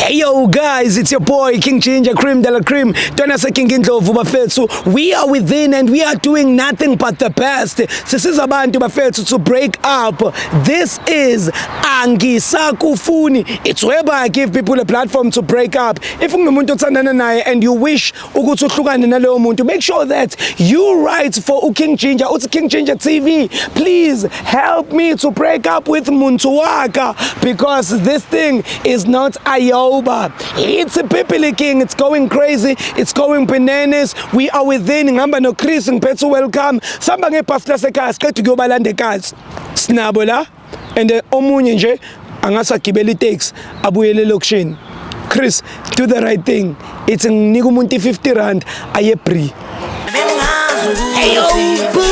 Hey yo guys, it's your boy King Ginger Cream de la Cream. Ntwana King Indlovu bafethu. We are within and we are doing nothing but the best. Sisiza abantu bafethu to break up. This is Angisakufuni. It's whereby I give people a platform to break up. If ungumuntu othandana naye and you wish ukuthi uhlukane naloyo muntu, make sure that you write for uKing Ginger, uthi King Ginger TV, please help me to break up with Muntuwaka because this thing is not Ayoba. It's a Pipili King. It's going crazy. It's going bananas. We are within. Ngihamba no Chris ngiphethe welcome. Sihamba ngebhasi lasekhaya siqeda ukuyobalanda ekhaya. Sinabo la and omunye nje angasagibela itaxi abuyele elokishini. Chris, do the right thing. It's nginika umuntu i-50 rand aye free. Hey yo, boom!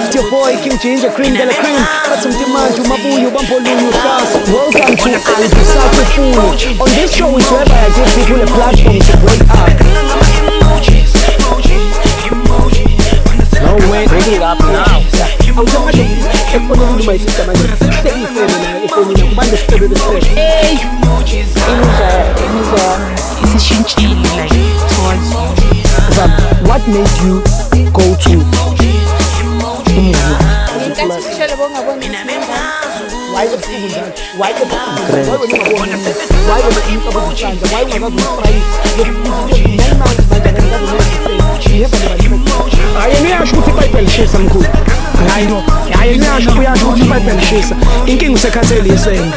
It's your boy King Ginger Cream de la Cream. Bathi mntimanje umabuyo bampoluyo stars. Welcome to Angisakufuni. On this show is whereby I give people a platform to break up. No way, bring it up now. Awusemanje efonini my sister manje. Sengifele naye efonini kubantu sicebe besifele. Hey, imizwa yami isishintshile like towards you. Zam, what made you go to umuzi? Ngenkathi ushele bongaboni. Why ebusuku njalo? Why ebusuku? Why wena ungaboni? Why wena umcabango ucanza? Why ungakaze umfrayise? 9 months manje akakaze umfrayise. Hayi yena uyasho ukuthi iBhayibheli lishisa mkhulu. Hayi no. Hayi yena uyasho uyasho ukuthi iBhayibheli lishisa. Inkinga usekhathele isende.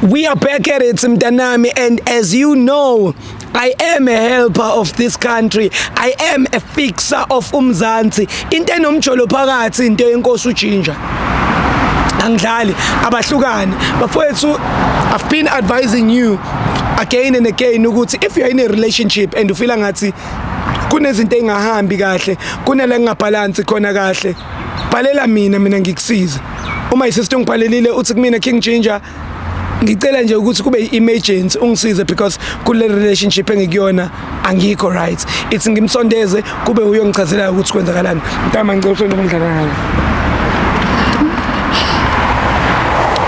We are back at it, mntanami, and as you know, I am a helper of this country. I am a fixer of uMzansi. Into enomjolo phakathi into yenkosi uGinger. Angidlali, abahlukani. Bafowethu, I've been advising you again and again ukuthi if you're in a relationship and ufeel ngathi kunezinto engahambi kahle, kunale ngingabhalansi khona kahle, bhalela mina, mina ngikusiza. Uma isister ungibhalelile uthi kumina, "King Ginger, ngicela nje ukuthi kube i-emergency ungisize because kule relationship engikuyona angikho right," ithi ngimsondeze kube uyongichazela ukuthi kwenzakalani. Mntama, ngicela usondele ngidlala ngayo.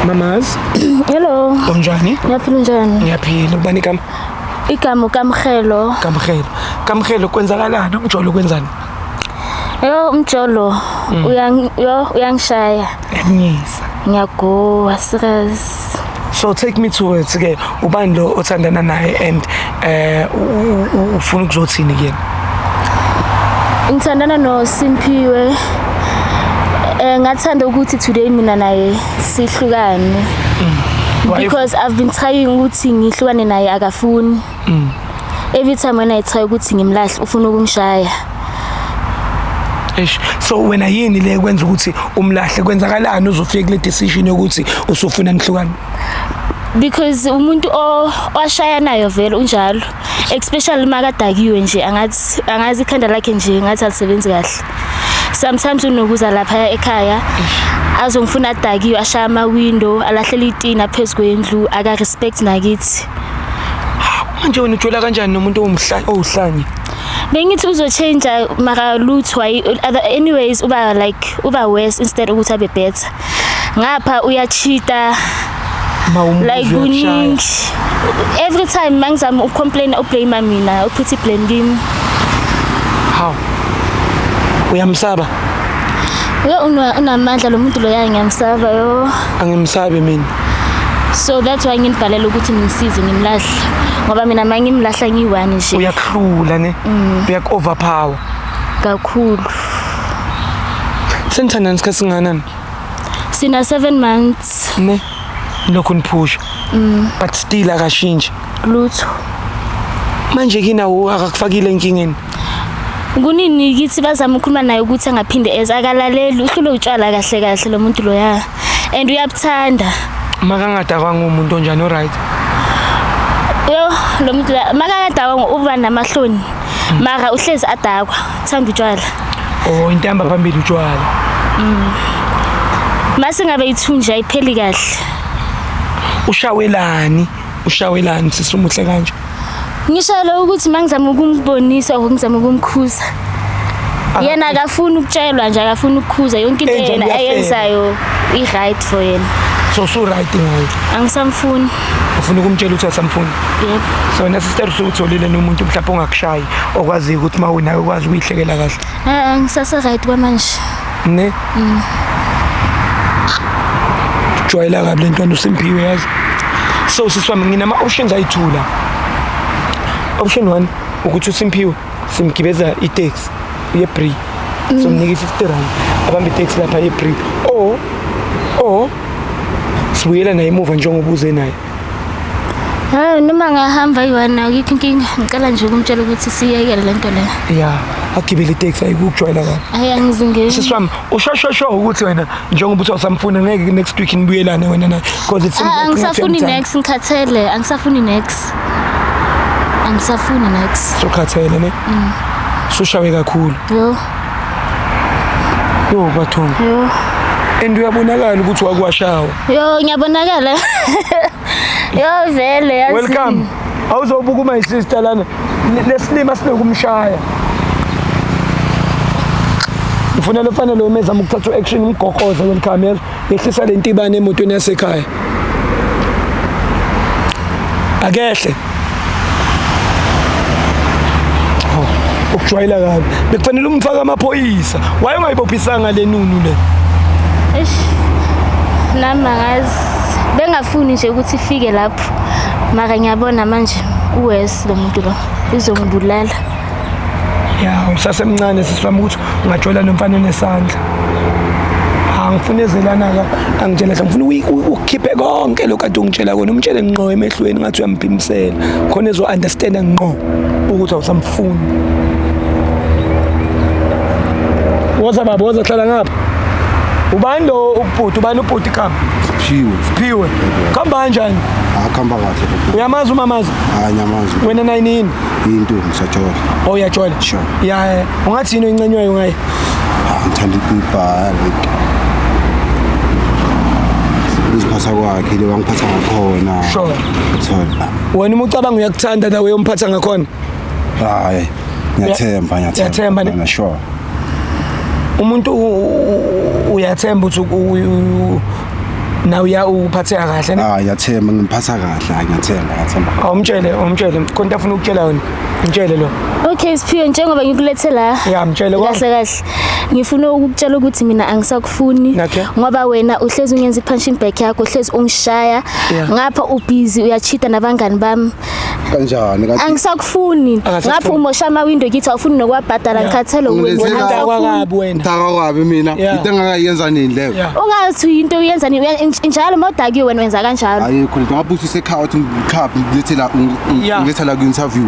Mamazi. Hello. Unjani? Ngiyaphila, njani? Ngiyaphila. Ubani igama? Igama uKamhelo. Kamhelo, Kamhelo, kwenzakalani? Umjolo kwenzani? Yo, umjolo yo uyangishaya. Yakunyisa. Ngiyagowa serious. So take me to it ke, ubani lo othandana naye and ufuna ukuzothini kuyena? Ngithandana no Simphiwe. Ngathanda ukuthi today mina naye sihlukane. Because I've been trying ukuthi ngihlukane naye, akafuni. Every time when I try ukuthi ngimlahle ufuna ukungishaya. Eish, so wena yini le kwenza ukuthi umlahle? Kwenzakalani uzofika kule decision yokuthi usufuna nihlukane? Because umuntu owashaya nayo vele unjalo, especially makadakiwe nje, angathi angazi ikhanda lakhe nje ngathi alisebenzi kahle. Sometimes unokuza lapha ekhaya azongifuna adakiwe, ashaya ama-window, alahlela itina phezu kwendlu, aka-respect nakithi. Manje wena ujola kanjani nomuntu owuhlanye? Bengithi uzochange mara lutho. Anyways uba like uba worse instead ukuthi abe better. Ngapha uyachita. Ma umbuzo Like uyakushaya. Kuningi. Every time mangizama ukucomplain ublame mina, uphuthi blame kimi. Hawu, uyamsaba? Yo, unamandla lo muntu loya, ngiyamsaba yo. Angimsabi mina. So that's why nginibhalela ukuthi ngimsize ngimlahle ngoba mina ma ngimlahla ngiyi-one nje. Uyakuhlula ne, uyaku-overpower. Kakhulu. Senithandana isikhathi singakanani? Sina 7 months. Ne, lokhu niphusha but still akashintshi? Lutho. Manje kinawo akakufakile enkingeni? Kunini kithi bazama ukukhuluma naye ukuthi angaphinde eze, akalaleli. Uhlulwe utshwala kahle kahle lo muntu loya and uyabuthanda. Makangadakwanga umuntu onjani, oright? Yo, lo muntu la makakadakwa uba namahloni, mara uhlezi adakwa, uthanda utshwala. Oh, into ehamba phambili utshwala. Mase ngabe ithunje ayipheli kahle. Ushawelani, ushawelani sisumuhle kanje? Ngishayela ukuthi mangizama ukumbonisa or ngizama ukumkhuza Yena akafuni ukutshelwa nje, akafuni ukukhuza yonke into Enjani yena uyafeba. ayenzayo i-right for yena. So su-right ngayo? Angisamfuni. Ufuna ukumtshela ukuthi asamfuni? Yebo. So wena sister usukutholile nomuntu mhlawumbe ongakushayi, okwaziyo ukuthi uma unawe ukwazi ukuyihlekela kahle? Ah, ngisase-right kwamanje. Ne jwayela kabi le ntwana uSimphiwe, yazi. So sisi wami, nginama-options ayi-two la. Option one ukuthi uSimphiwe simgibeza iteksi uye-Bree, somnika i-R50, abambe iteksi lapha ye-Bree, or sibuyela naye emuva njengoba uze naye. Hayi, noma ngahamba iyi-one akikho inkinga. Ngicela nje ukumtshela ukuthi siyekele le nto leyo. Ya, agibele iteksi, ayikukujwayela kabi. Hayi, angizingeni. Sisi wami, ushosho ukuthi wena njengoba uthi awusamfuna, ngeke next week nibuyelane wena naye, because it seems Ah, like angisafuni ungathi uyamthanda. next, ngikhathele. Angisafuni next, angisafuni next. Sokhathele ne, sushawe kakhulu. Yo. Yo bathongo. Yo. And uyabonakala ukuthi wakwashawa. Yo, ngiyabonakala. Yo, vele yazi. Welcome, awuzobuka uma sister lana lesilima sinokumshaya. Ngifuna lo mfana lo mezama ukuthatha u-action, umgoqoze. Welcome, yazi, yehlisa le ntibane emotweni yasekhaya, akehle. Oh, ukujwayela kabi, bekufanele umfake amaphoyisa. Waye ungayibophisanga le nunu le? Eish. Nami angazi, bengafuni nje ukuthi ifike lapho, mara ngiyabona manje uwes lo muntu lo uzongibulala. Ya, usasemncane sisi wami ukuthi ungajola nomfana onesandla. Angifuni ezelana-ka angitshela hle, ngifuna ukukhiphe konke lokhu ade ungitshela kona, umtshele ngqo emehlweni ngathi uyamphimisela khona ezo-understanda ngqo ukuthi awusamfuni. Woza baba, woza, hlala ngapha. Ubani lo ubhuti? Ubani ubhuti igama? Siphiwe. Siphiwe, kuhamba kanjani? Akuhamba kahle bhuti. Uyamazi umamazi? Hayi, nyamazi. Wena nayinini? Intombi sajola. Oh, uyajola? Sure. Ya, ungathi yini oyincenywayo ngaye? Ah, ngithanda ikibha, like ukuziphatha kwakhe, le wangiphatha ngakhona. Sure. Thola. Wena uma ucabanga uyakuthanda la uyomphatha ngakhona? Hayi, ngiyathemba, Uyathemba ngiyathemba. ne? Mina, sure. Umuntu uyathemba ukuthi nawe uphatheka kahle ne? Ah, ngiyathemba ngimphatha kahle. Hayi, ngiyathemba, ngiyathemba. Awumtshele, awumtshele khona into afuna ukutshela yona, mtshele lo. Okay Siphiwe, njengoba ngikulethe la, Ya, mtshele konke. kahle kahle ngifuna ukukutshela ukuthi mina angisakufuni. Okay. Ngoba wena uhlezi ungenza i-punching bag yakho, uhlezi ungishaya. Ngapha ubhizi uyachita nabangani bami. Kanjani kanti? Angisakufuni. Akasakufuni. Ngapha umosha amawindo kithi, awufuni nokuwabhadala. Ngikhathele wena. Ungilethela- Angisakufuni. Kwakabi wena. Ngithaka kwabi mina. Into engakayenza nini leyo? Ungathi into uyenza njalo uma udakiwe wena wenza kanjalo. Ayikho lento, ngabe ususekhaya uthi ngikhaphe ngilethela ngilethela ku-interview.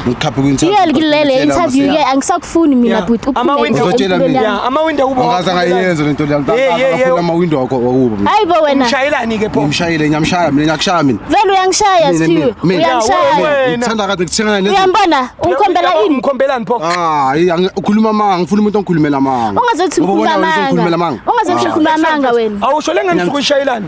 Ngikhaphe ku-interview. Iye kulele interview ke, angisakufuni mina bhuti, uphume Uzotshela empilweni mina. yami. Ya, amawindo kubo. Angaze ngayenza lento leyo. Yeah, yeah, yeah. Ngaphula amawindo wakho wakubo mina. Hayi bo wena. Umshayelani ke pho? Ngimshayile, ngiyamshaya mina, ngiyakushaya mina. Vele uyangishaya Mina, Siphiwe. mina. Uyangishaya. Wena. Ngithanda kade ngithengana nezi. Uyambona ungikhombela ini? Umkhombelani pho? Hayi, ukhuluma amanga, ngifuna umuntu ongikhulumela amanga. Ungazothi Ngoba ngikhuluma ubona wena amanga. uzokhulumela amanga. Ungazothi Ah. ngikhuluma amanga wena. Awusho le ngani usuke uyishayelani?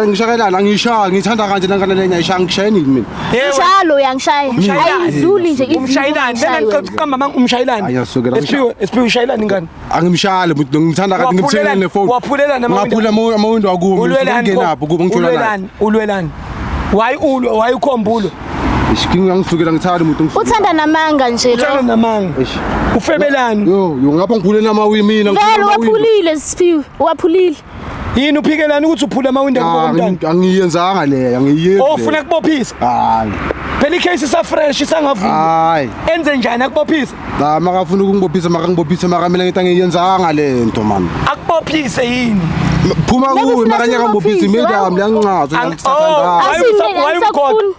Ngishayelana, angishaya, ngithanda kanje nangana lenya ngishaya, ngishaye nini mina? Yebo. Njalo uyangishaya. Umshayelani. Ayidluli nje iviki Umshayelani. Lena ungishaya ngicela wena. ukuqamba amanga, umshayelani. Ayi, asukela, Esiphiwe, Esiphiwe, ushayelani ngani? Angimshayali umuntu, ngithanda kade ngimthengele nefoni. Waphulelana amawindo. Ngaphula amawindo akubo. Ulwelani pho? Ngingenapho kubo ngithola naye. Ulwelani? Ulwelani? Why ulwe? Why ukhomba ulwe? Ishikinga ngisukela ngithanda umuntu ongisukela. Uthanda namanga nje Uthanda lo. namanga. Eish. Ufebelani? Yo, yo ngapha ngiphule namawindi mina. Vele ngiphule amawindo. waphulile Siphiwe, waphulile. Yini uphikelani ukuthi uphule amawindo kubo Ah, komntwana? Angiyenzanga leyo, angiyenzi. Oh, ufuna kubophisa? Hayi. Phela icase isa fresh isangavuma. Hayi. Enze njani akubophisa? La makafuna ukungibophisa, makangibophisa, makamela ngithi angiyenzanga le nto man. Akubophise yini? Phuma Maybe kuwe ufuna makanye kangibophisa simbophise, imedam liyancaza. Oh, why Asimnike why umgoqa? angisakufuni.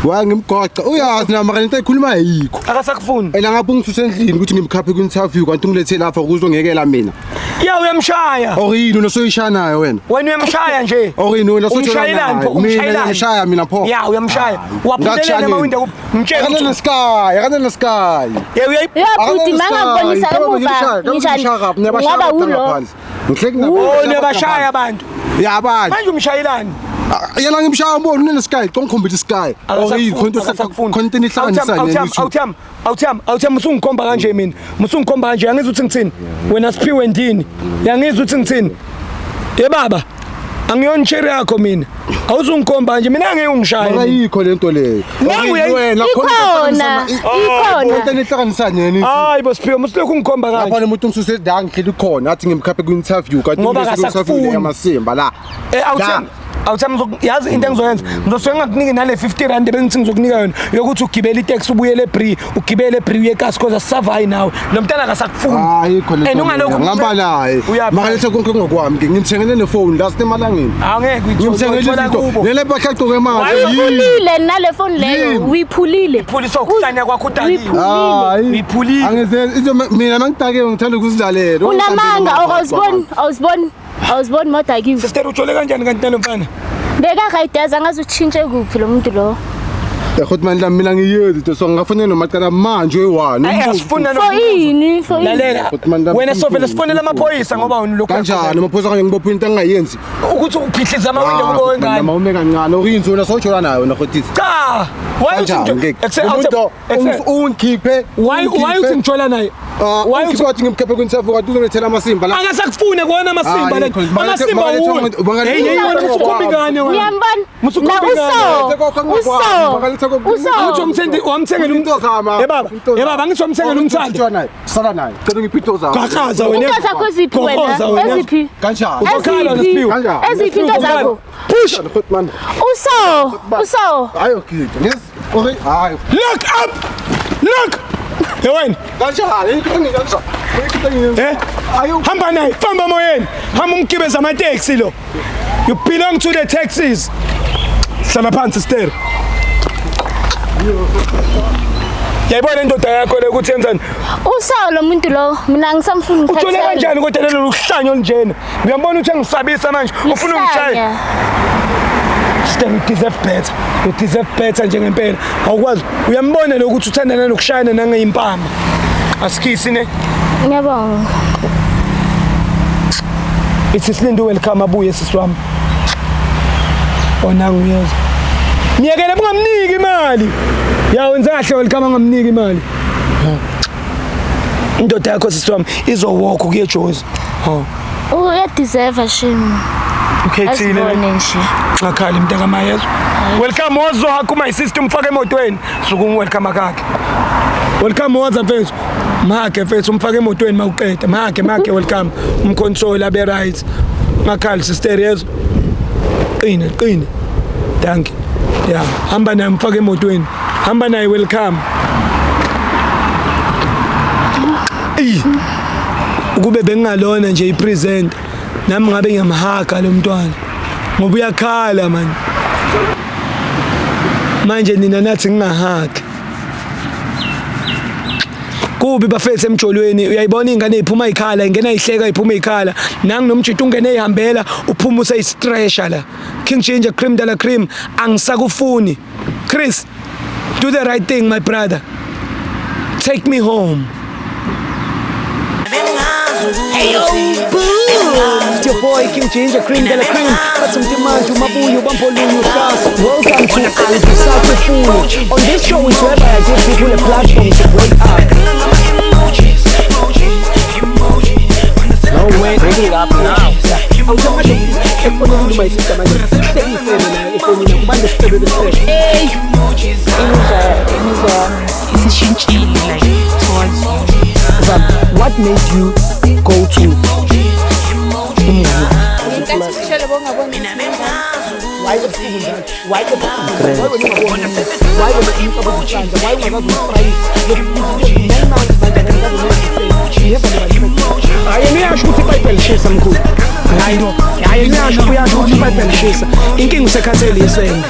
Waye ngimgoqa. Uyazi na maka lento ayikhuluma ayikho. Akasakufuni. And ngapha ungisuse endlini ukuthi ngimkhaphe ku-interview kanti ungilethe lapha ukuzongekela mina. Ya, uyamshaya. Or yini unosoyishaya nayo wena? Wena uyamshaya nje. Or yini wena sojola Umshayelani pho? nayo? Mina Umshayelani? ngiyamshaya mina pho. Ya, uyamshaya. Waphulelana amawindi kubo. Mtshele. Akana nesky, akana nesky. Yeah, uyayi Yo bhuti mangakubonisa emuva njani ngoba ulo. Ngihleki Oh, niyabashaya abantu. Ya abantu. Manje umshayelani? Yena ngimshaya ubona unene sky, ngikhombisa sky. Content ihlanganisa ne. Awutham usungikhomba kanje mina. Musungikhomba kanje angizwa ukuthi ngithini. Wena Siphiwe ndini. Yangizwa ukuthi ngithini. Ye baba. Angiyona cherry yakho mina. Awuzungikhomba nje mina ngeke ungishaye. Ayikho lento leyo. Wena ikhona. Content ihlanganisa nene. Hayi bo Siphiwe musilokhu ungikhomba kanje. Lapha umuntu umsuse la ngihleli khona athi ngimkhaphe ku interview kanti ngoba yamasimba la. Awutham awutham yazi into engizoyenza ngizosuke ngakuniki nale 50 rand bengithi ngizokunika yona yokuthi ugibele itaxi ubuyele eBree ugibele eBree uye eKasi because asisavayi nawe lo mntana akasakufuni. Ayikho lento. Ngihamba naye. Makalethe konke ngokwami ke ngimthengele nefone la sinemalangeni. Angeke uyithole izinto. Lele bahlagcoke manje. Uyiphulile nale phone leyo uyiphulile. Iphulisa ukuhlanya kwakho udakiwe. Hayi. Uyiphulile. Angize mina mangidake ngithanda ukuzilalela. Unamanga awuziboni. Awuziboni modakiwe. Sister ujole kanjani kanti nalo mfana? Beka kayideza ngaze utshintshe kuphi lo muntu lo. Yakhot mandla mina ngiyezi to so ngafonela nomacala manje oyi1. Asifuna no. For ini? For ini? Lalela. Wena sovele sifonela amaphoyisa ngoba wena lokho. Kanjani amaphoyisa kanye ngibopha into engayenzi. Ukuthi uphihliza amawindi kubo wengane. Mama ume kancane orinzi wena sojola nayo wena khotisi. Cha. Why uthi ungikhiphe? Why uthi ngijola naye? Why uthi kwathi ngimkhephe kwinterview kwathi uzongethela amasimba la. Akasakufune kuona amasimba la. Amasimba uwe. Hey hey wena usukhomba ingane wena. Ngiyambona. Uso. Uthi umthende wamthengela into zama. Ye baba. Ye baba ngithi wamthengela umthandi. Sala naye. Cela ngiphi into zami. Qhaqhaza wena. Into zakho ziphi wena? Eziphi? Kanjani? Uzokhala Siphiwe. Eziphi into zakho? Push. Uso. Uso. Hayi okay. Yes. Okay. Hayi. Look up. Look. Hey wena. Kanjani? Eh? Hamba naye, famba moyeni. Hamba umgibeza amateksi lo. You belong to the taxis. Hlala phansi sister. Yayibona indoda yakho le ukuthi yenzani? Usawo lo muntu lo, mina ngisamfuna ngithathe. Uthole kanjani kodwa lelo luhlanyo olunjena? Ngiyambona ukuthi engisabisa manje, ufuna ungishaya. Sister, you deserve better. You deserve better njengempela. Awukwazi uyambona lo ukuthi uthandana nokushayana nangeyimpama. Asikhisi ne? Ngiyabonga. Ithi silinde welcome abuye sisi wami. Ona ngiyezwa. Ngiyekele bungamniki imali. Ya wenza kahle welcome angamniki imali. Indoda yakho sisi wami izowalk kuye eJozi. Ha. Uyadeserve shame. Ukhethile nje. Ngakhali mntaka Mayezo. Welcome wozo hakho my sister umfake emotweni. Suku welcome akakhe. Welcome woza mfethu. Make mfethu umfake emotweni mawuqeda. Make welcome. Umconsole abe right. Ngakhali sister yezo. Qina qina. Thank you. Yeah, hamba naye umfake emotweni. Hamba naye welcome. Ukube bengingalona nje ipresent nami ngabe ngiyamhaga lo mntwana ngoba uyakhala man. Manje nina nathi ngingahagi. Kubi bafethu emjolweni uyayibona ingane iphuma ikhala ingena ihleka iphuma ikhala nangi nomjito ungene ehambela uphuma useyistresha la. King Ginger cream de la cream angisakufuni. Chris, do the right thing my brother. Take me home. Hey, boom! It's your boy King Ginger Cream de la Cream. Mabuyo Bampoluyo Stars. Welcome to Angisakufuni. On this show is whereby I give people a platform to break up. No way, bring it up now. Hey, isishintshile like towards you. What made you go to Why why inkinga usekhathele yisenge.